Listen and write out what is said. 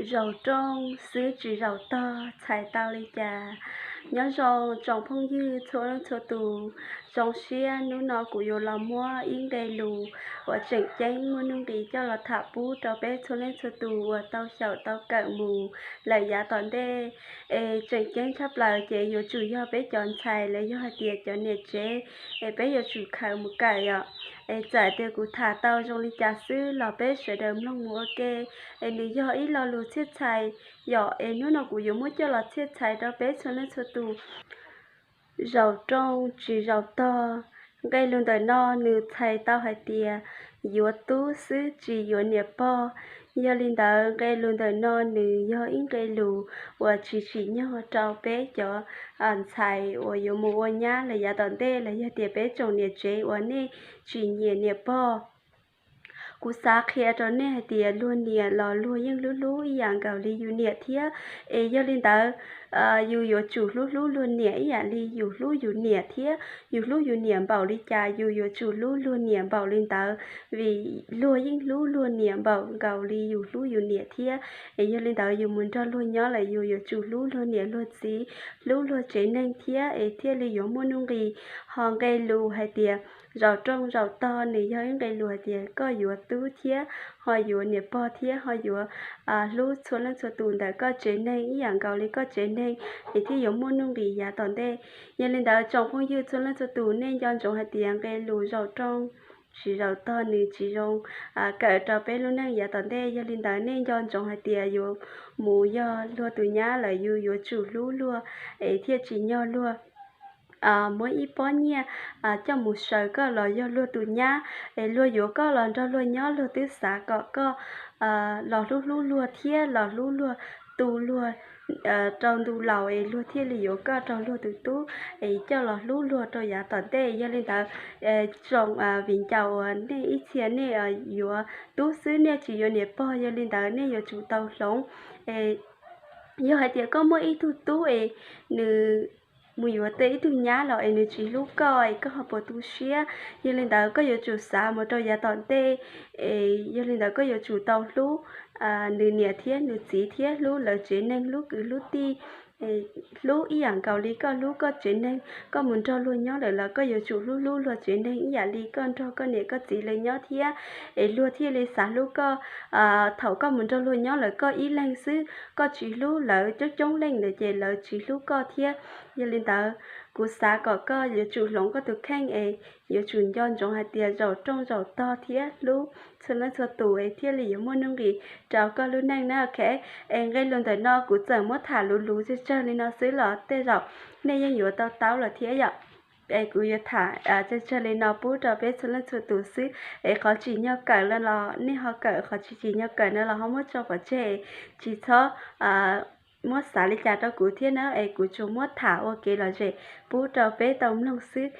Zaum rooj xwb tsis zaum tog, txhais tau li cas? Nyob zoo tsoom phooj ywg txhua leej txhua tus, zoo siab hnub no kuv yuav los muab ib nqe lus uas tseem ceeb muaj nuj nqis coj los tham pub rau peb txhua leej txhua tus uas tau xyaum tau kawm mus lawm yav tom ntej. Es tseem ceeb tshaj plaws ces yuav tsum yog peb cov ntxhais los yog hais tias cov niam tsev, es peb yuav tsum khaws mus kawm yom. Es txawm tias kuv tham tau zoo li cas xwb los peb sawv daws mloog mus ua ke, es nws yog ib lo lus txhiaj txhais yom. Es hnub no kuv yuav muab coj los txhiaj txhais rau peb txhua leej txhua tus. Zaum rooj tsis zaum tog, nqe lus ntawm no nws txhais tau hais tias yuav tub xwb tsis yuav niam pog. Yog li ntawd nqe lus ntawm no nws yog ib nqe lus uas tsis tsim nyog rau peb cov ntxhais uas yuav mus ua nyab los yav tom ntej los yog tias peb tsoom niam tsev uas nej tsis nyiam niam pog. Kuv xav qhia rau nej hais tias luag niam los luag yeej hlub hlub ib yam nkaus li yus niam thiab. Es yog li ntawd, yus yuav tsum hlub hlub luag niam ib yam li yus hlub yus niam thiab. Yus hlub yus niam npaum li cas yus yuav tsum hlub luag niam npaum li ntawd, vim luag yeej hlub luag niam npaum nkaus li yus hlub yus niam thiab. Es yog li ntawd yus mus nrog luag nyob lawm yus yuav tsum hlub luag niam luag txiv, hlub luag tsev neeg thiab es thiaj li yuav muaj nuj nqis. Ho nqe lus hais tias zaum rooj zaum tog nws yog ib nqe lus hais tias koj yuav tub thiab ho yuav niam pog thiab ho yuav hlub txhua leej txhua tus ntawm koj tsev neeg ib yam nkaus li koj tsev neeg, es thiaj yuav muaj nuj nqis yav tom ntej. Yog li ntawd tsoom phooj ywg txhua leej txhua tus nej nco ntsoov hais tias nqe lus zaum rooj tsis zaum tog nws tsis zoo kawm rau peb lub neej yav tom ntej. Yog li ntawd nej nco ntsoov hais tias yuav mus yog luag tus nyab lawm yus yuav tsum hlub luag es thiaj tsim nyog luag muab ib pob nyiaj coj mus saws koj los yog luag tus nyab, es luag yuav koj los nrog luag nyob luag twb xav kom koj los hlub hlub luag thiab los hlub luag tu luag rau ntu laus es luag thiaj li yuav koj rau luag tus tub es coj los hlub luag rau yav tom ntej. Yog li ntawd, tsoom viv ncaus uas nej ib txhia nej yuav tub xwb nej tsis yuav niam pog, yog li ntawd nej yuav tsum tau hloov. Yog hais tias koj muaj ib tug tub es nws mus yuav tau ib tug nyab los es nws tsis hlub koj es koj ho puas tu siab? Yog li ntawd koj yuav tsum xav mus rau yav tom ntej. Es yog li ntawd koj yuav tsum tau hlub nws niam thiab nws txiv thiab hlub lawv tsev neeg, hlub kwv hlub tij, hlub ib yam nkaus li koj hlub koj tsev neeg. Koj mus nrog luag nyob lawm los koj yuav tsum hlub hlub luag tsev neeg ib yam li koj nrog koj niam koj txiv lawv nyob thiab, es luag thiaj li xav hlub koj. Thaum koj mus nrog luag nyob lawm koj ib leeg xwb, koj tsis hlub lawv coob coob leej lawm ces lawv tsis hlub koj thiab. Yog li ntawd, kuv xav kom koj yuav tsum hloov koj tus kheej es yuav tsum nco ntsoov hais tias zaum rooj zaum tog thiab hlub txhua leej txhua tus es thiaj li yuav muaj nuj nqis rau koj lub neej na. Ok, es nqe lus ntawm no kuv txawm muab tham luv luv tsawg tsawg li no xwb los tej zaum nej yeej yuav tau taub lawm thiab yom. Es kuv yuav tham tsawg tsawg li no pub rau peb txhua leej txhua tus xwb. Es qhov tsim nyog kawm no los nej ho kawm, qhov tsis tsim nyog kawm no los ho muab tso pov tseg, tsis txhob muab xav li cas rau kuv thiab na. Es kuv tsuas muab tham ua kev lom zem pub rau peb tau mloog xwb.